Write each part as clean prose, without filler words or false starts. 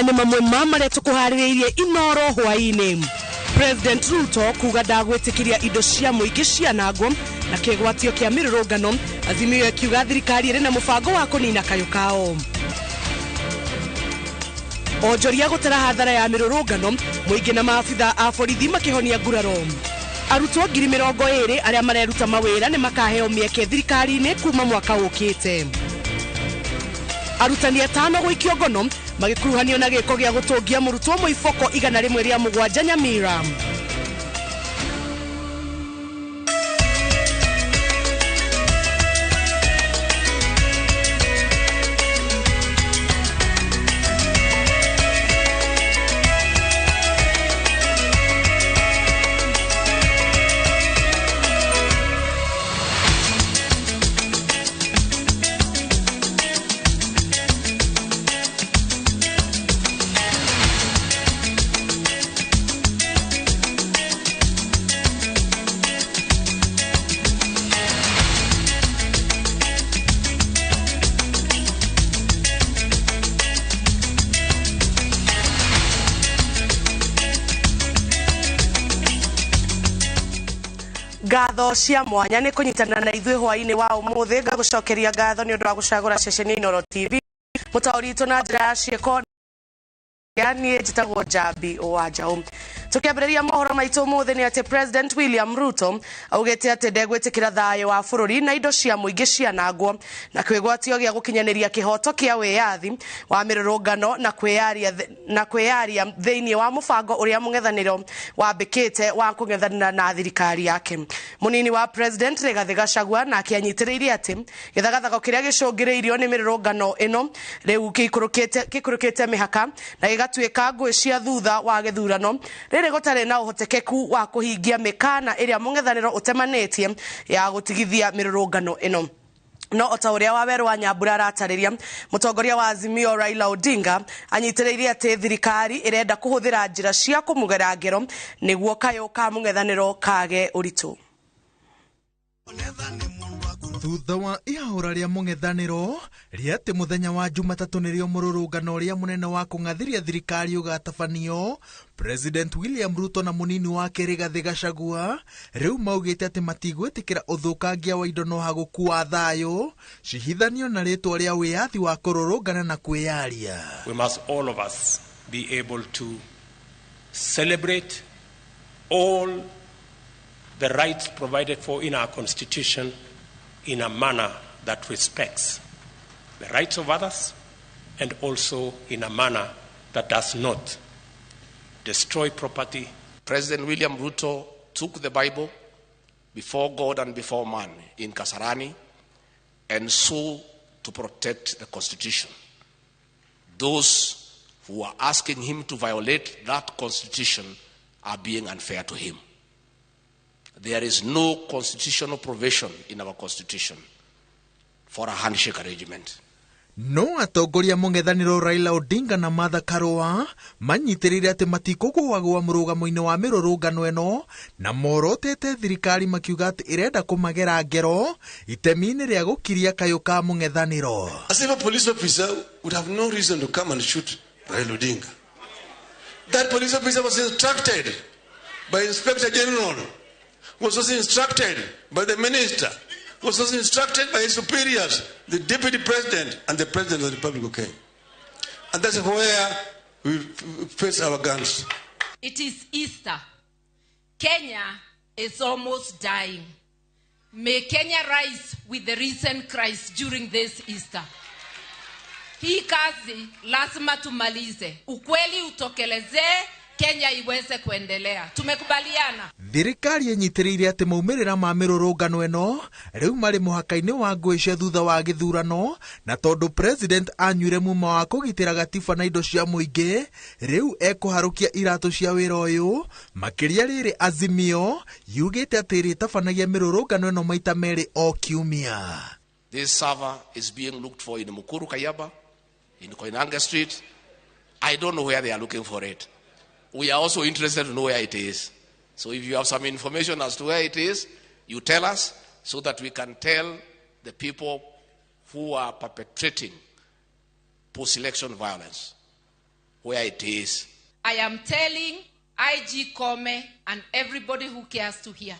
Maya nĩ mamwe ma marĩa tũkũharĩrĩirie Inoro hwaĩ-inĩ. President Ruto kuga ndagwĩtĩkĩria indo cia mũingĩ cianangwo na kĩgwatio kĩa mĩrũrũngano. Azimio ĩkiuga thirikari ĩrĩ na mũbango wa kũnina kayũ kao. Onjoria gũtara hathara ya mĩrũrũngano, mũingĩ na maabitha a borithi makĩhonia nguraro. Arutwo 20,000 arĩa mareruta mawĩra nĩ makaheo mĩeke thirikari-inĩ kuma mwaka ũkĩte. Arutani 5 gũikio ngono magĩkuruhanio na gĩko gĩa gũtũngia mũrutwo mũiboko 107 Nyamira. Ngatho cia mwanya nĩ kũnyitana na ithuĩ hwaĩ-inĩ wa ũmũthĩ. Ngagũcokeria ngatho nĩ ũndũ wa gũcagũra ceceni Inooro TV. Mũtaũri witũ na njĩra ya ciĩko niĩ njĩtagwo Njambi wa Njaũ. Tũkĩambĩrĩria mohoro maitũ ũmũthĩ nĩ atĩ President William Ruto augĩte atĩ ndegwĩtĩkĩra thayũ wa bũrũri na indo cia mũingĩ cianangwo na kĩgwatio gĩa gũkinyanĩria kĩhoto kĩa wĩyathi wa mĩrũrũngano na kwĩyaria thĩinĩ wa mũbango ũrĩa mũng'ethanĩro wambĩkĩte wa kũng'ethanĩra na thirikari yake. Mũnini wa President Rigathĩ Gachagua nake anyitĩrĩire atĩ gĩthagathago kĩrĩa gĩcũngĩrĩirio nĩ mĩrũrũngano ĩno rĩu gĩikũrũkĩte mĩhaka na gĩgatuĩka ngũĩ cia thutha wa gĩthurano rĩrĩ gũtarĩ na ũhotekeku wa kũhingia mĩkana ĩrĩa mũng'ethanĩro ũtemanĩtie ya gũtigithia mĩrũrũngano ĩno. No ota ũrĩa Wawerũ wa Nyambura aratarĩria, mũtongoria wa Azimio Raila Odinga anyitĩrĩirie atĩ thirikari ĩrenda kũhũthĩra njĩra cia kũmũgera ngero nĩguo kayũ ka mũng'ethanĩro kage ũritũ. Thutha wa ihahũra rĩa mũng'ethanĩro rĩa atĩ mũthenya wa Jumatatũ nĩrĩo mũrũrũngano ũrĩa mũnene wa kũng'athĩria thirikari ũgatabanio, President William Ruto na mũnini wake Rigathĩ Gachagua rĩu maugĩte atĩ matigwĩtĩkĩra ũthũkangia wa indo no hagũkua thayũ cihithanio na rĩtwa rĩa wĩyathi wa kũrũrũngana na kwĩyaria. We must all of us be able to celebrate all the rights provided for in our constitution in a manner that respects the rights of others and also in a manner that does not destroy property. President William Ruto took the Bible before God and before man in Kasarani and swore to protect the constitution. Those who are asking him to violate that constitution are being unfair to him. There is no constitutional provision in our constitution for a handshake arrangement. No atongoria mũng'ethanĩro Raila Odinga na Martha Karua manyitĩrĩire atĩ matikũgũagũa mũrũgamo-inĩ wa mĩrũrũngano ĩno na morotete thirikari makiuga atĩ ĩrenda kũmagera ngero itemi-inĩ rĩa gũkiria kayũ ka mũng'ethanĩro. As if a police officer would have no reason to come and shoot Raila Odinga. That police officer was instructed by Inspector General, was also instructed by the minister, was also instructed by his superiors, the deputy president and the president of the Republic of Kenya. And that's where we face our guns. It is Easter. Kenya is almost dying. May Kenya rise with the risen Christ during this Easter. Hii kazi lazima tumalize. Ukweli utokelezee, Kenya iweze kuendelea. Tumekubaliana. Thirikari ĩnyitĩrĩire atĩ maumĩrĩra ma mĩrũrũngano ĩno rĩu marĩ mũhaka-inĩ wa ngũĩ cia thutha wa gĩthurano, na tondũ president anyuire muma wa kũgitĩra gatiba na indo cia mũingĩ, rĩu ekũharũkia iratũ cia wĩra ũyũ. Makĩria rĩrĩ Azimio yugĩte atĩ ĩrĩtabanagia mĩrũrũngano ĩno maita merĩ o kiumia. This server is being looked for in Mukuru Kayaba, in Koinange Street. I don't know where they are looking for it. We are also interested to know where it is. So if you have some information as to where it is, you tell us so that we can tell the people who are perpetrating post-election violence where it is. I am telling IG Koome and everybody who cares to hear,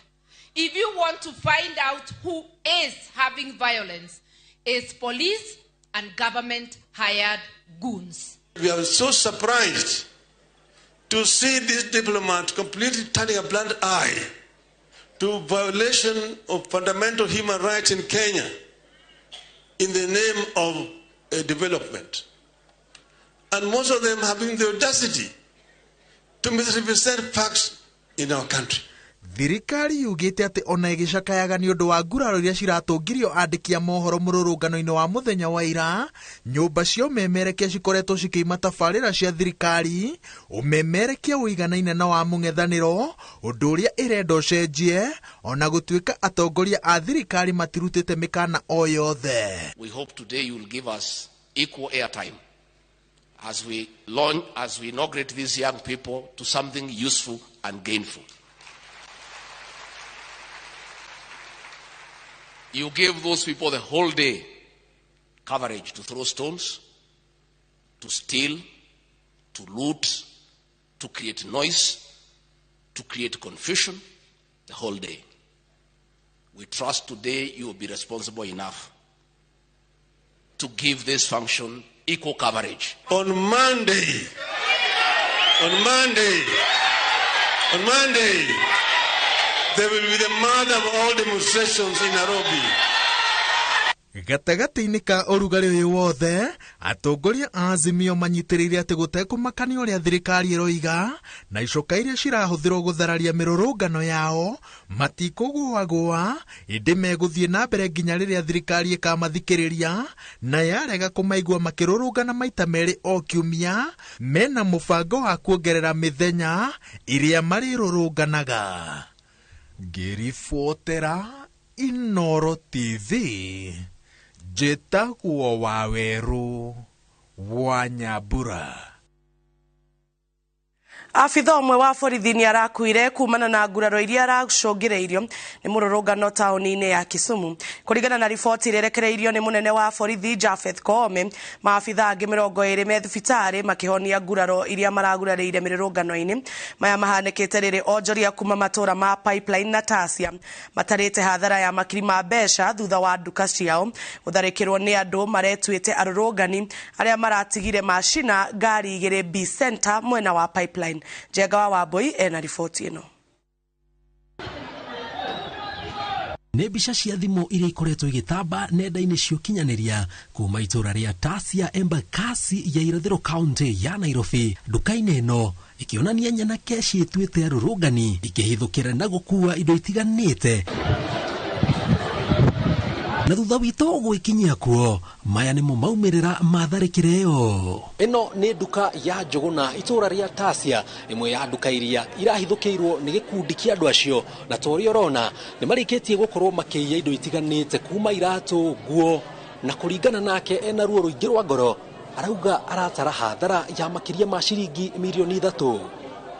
if you want to find out who is having violence, it's police and government hired goons. We are so surprised to see this diplomat completely turning a blind eye to violation of fundamental human rights in Kenya in the name of development. And most of them having the audacity to misrepresent facts in our country. Thirikari yugĩte atĩ ona ĩgĩcakayaga nĩ ũndũ wa nguraro iria ciratũngirio andĩki a mohoro mũrũrũngano-inĩ wa mũthenya wa ira, nyũmba cia ũmemerekia cikoretwo cikĩima tabarĩra cia thirikari ũmemerekia ũiganaine na wa mũng'ethanĩro, ũndũ ũrĩa ĩrenda ũcenjie ona gũtuĩka atongoria a thirikari matirutĩte mĩkana o yothe. We hope today you will give us equal airtime as we launch, as we inaugurate these young people to something useful and gainful. You gave those people the whole day coverage to throw stones, to steal, to loot, to create noise, to create confusion, the whole day. We trust today you will be responsible enough to give this function equal coverage. On Monday, there will be the mother of all demonstrations in Nairobi. Gatagatĩ-inĩ ka ũrugarĩ ũyũ wothe, atongoria a Azimio manyitĩrĩire atĩ gũtekũmakania ũrĩa thirikari ĩroiga na icoka iria cirahũthĩrwo gũthararia mĩrũrũngano yao matikũgũagũa, ĩndĩ megũthiĩ na mbere nginya rĩrĩa thirikari ĩkamathikĩrĩria na yarega kũmaigua makĩrũrũngana maita merĩ o kiumia mena mũbango wa kuongerera mĩthenya ĩrĩa marĩrũrũnganaga. Ngĩribotera Inoro TV, njĩtagwo Wawerũ wa Nyambura. Abitha ũmwe wa borithi nĩ arakuire kumana na nguraro iria aracũngĩrĩirio nĩ mũrũrũngano taũni-inĩ ya Kisumu. Kũringana na riboti ĩrĩa ĩrekereirio nĩ mũnene wa borithi Japheth Koome, maabitha angĩ 20 me thibitarĩ makĩhonia nguraro iria maragurarĩire mĩrũrũngano-inĩ. Maya mahanĩkĩte rĩrĩ onjoria kuma matũra ma Pipeline na Tasia matarĩte hathara ya makiri ma mbeca thutha wa nduka ciao gũtharĩkĩrwo nĩ andũ maretuĩte arũrũngani arĩa maratigire macina ngari igĩrĩ B Center mwena wa Pipeline. Njenga wa Wambui ena riboti ĩno. Nĩ mbica cia thimũ iria ikoretwo igĩtamba nenda-inĩ cia ũkinyanĩria kuma itũra rĩa Tasia Embakasi ya Irathĩro kaunti ya Nairobi. Nduka-inĩ ĩno ĩkĩonania nyanake ciĩtuĩte arũrũngani ikĩhithũkĩra na gũkua indo itiganĩte. Na thutha witũ gwĩkinyia kuo, maya nĩmo maumĩrĩra ma tharĩkĩra ĩyo. Ĩno nĩ nduka ya Njũgũna itũra rĩa Tasia, ĩmwe ya nduka iria irahithũkĩirwo nĩ gĩkundi kĩa andũ acio, na ta ũrĩa ũrona nĩ marĩkĩtie gũkorwo makĩiya indo itiganĩte kuma iratũ, nguo, na kũringana nake ena ruo rũingĩ rwa ngoro, arauga aratara hathara ya makĩria ma ciringi mirioni 3.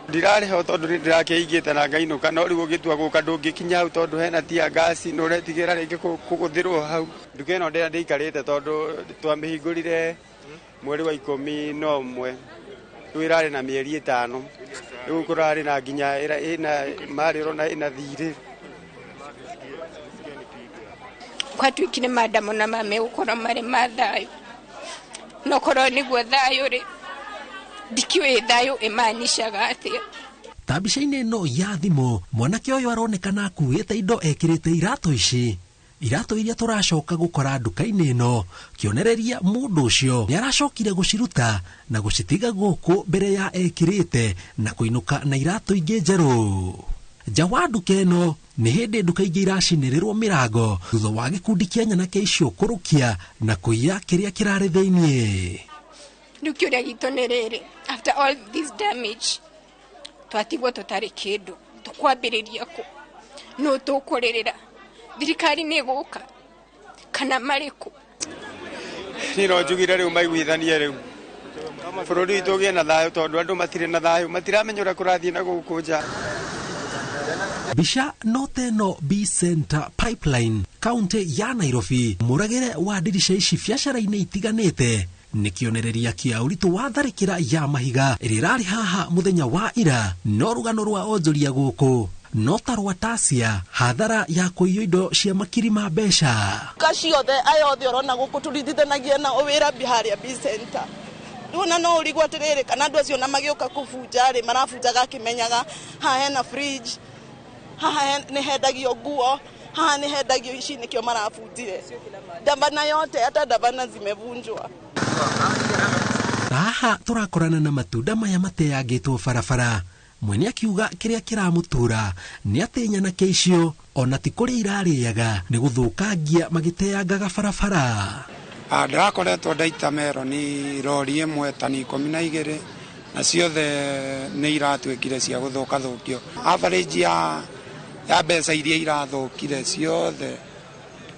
Ndirarĩho tondũ nĩ ndĩrakĩigĩte na ngainũka, no rĩu ũgĩtua gũka ndũngĩkinya hau tondũ hena tear gas, nĩ ũretigĩra rĩngĩ kũgũthĩrwo hau. Nduka ĩno ndĩikarĩte tondũ twamĩhingũrire mweri wa 11, rĩu ĩrarĩ na mĩeri 5, rĩu kũrarĩ na nginya ĩna marĩ ũrona ĩna thirĩ. Gwatuĩkire maandamano maya megũkorwo marĩ ma thayũ, no korwo nĩguo thayũ rĩ, ndikĩũĩ thayũ ĩmaanishaga atĩa. Ta mbica-inĩ ĩno ya thimũ, mwanake ũyũ aronekana akuĩte indo ekĩrĩte iratũ ici, iratũ iria tũracoka gũkora nduka-inĩ ĩno, kĩonereria mũndũ ũcio nĩ aracokire gũciruta na gũcitiga gũkũ mbere ya ekĩrĩte na kũinũka na iratũ ingĩ njerũ. Nja wa nduka ĩno nĩ hĩndĩ nduka ingĩ iracinĩrĩrwo mĩrango thutha wa gĩkundi kĩa nyanake icio kũrũkia na kũiya kĩrĩa kĩrarĩ thĩiniĩ. Rĩu kĩũria gitũ nĩ rĩrĩ, after all this damage twatigwo tũtarĩ kĩndũ, tũkwambĩrĩria kũ? Nũ tũkũrĩrĩra? Thirikari nĩ ĩgũka kana marĩ kũ? Niĩ no njugire rĩu maiguithanie rĩu bũrũri witũ ũgĩe na thayũ, tondũ andũ matirĩ na thayũ, matiramenya ũrĩa kũrathiĩ na gũkũ nja. Mbica no teno B Center Pipeline kaunti ya Nairobi, mũragĩre wa ndirica ici biacara-inĩ itiganĩte Nĩ kĩonereria kĩa ũritũ wa tharĩkĩra ya mahiga ĩrĩa ĩrarĩ haha mũthenya wa ira. No rũgano rwa onjoria gũkũ no ta rwa Tasia, hathara ya kũiywo indo cia makiri ma mbeca. Ka ciothe aya othe ũrona gũkũ tũritithanagia nao wĩra harĩa B-Center. Rĩu ona no ũrigwo atĩrĩrĩ, kana andũ acio ona magĩũka kũbunja rĩ, marabunjaga akĩmenyaga haha hena fridge, haha nĩ hendagio nguo, haha nĩ hendagio ici, nĩkĩo marabunjire. Ndabana yote, hata ndabana zimevunjwa. Haha tũrakorana na matunda maya mateangĩtwo barabara. Mwene akiuga kĩrĩa kĩramũtura nĩ atĩ nyanake icio ona ti kũrĩa irarĩaga, nĩ gũthũkangia magĩteangaga barabara. Ndĩrakoretwo ndaita meroni rori ĩmwe tani 12, na ciothe nĩ iratuĩkire cia gũthũkathũkio. Average ya mbeca iria irathũkire ciothe,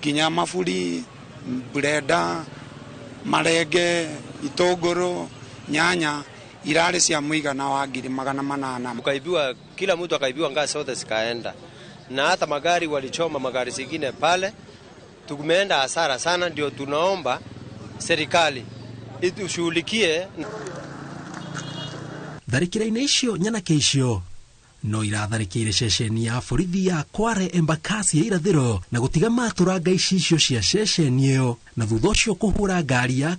nginya maburi, blender, marenge, itũngũrũ, nyanya, irarĩ cia mũigana wa 800,000. Ukaibiwa, kila mtu akaibiwa, ngazi zote zikaenda, na hata magari walichoma magari zingine pale. Tumeenda hasara sana, ndio tunaomba serikali itushughulikie. Tharĩkĩra-inĩ icio nyanake icio no iratharĩkĩire ceceni ya borithi ya Kware Embakasi ya irathĩro na gũtiga matũranga icicio cia ceceni ĩyo, na thutha ũcio kũhũra ngari ya